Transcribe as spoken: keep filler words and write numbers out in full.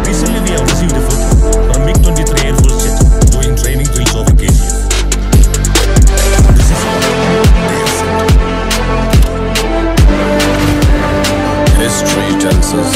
Recently, we have received a photo from MiG twenty-three Air Force jet doing training drills over K G F. This is how they are sent. History tells us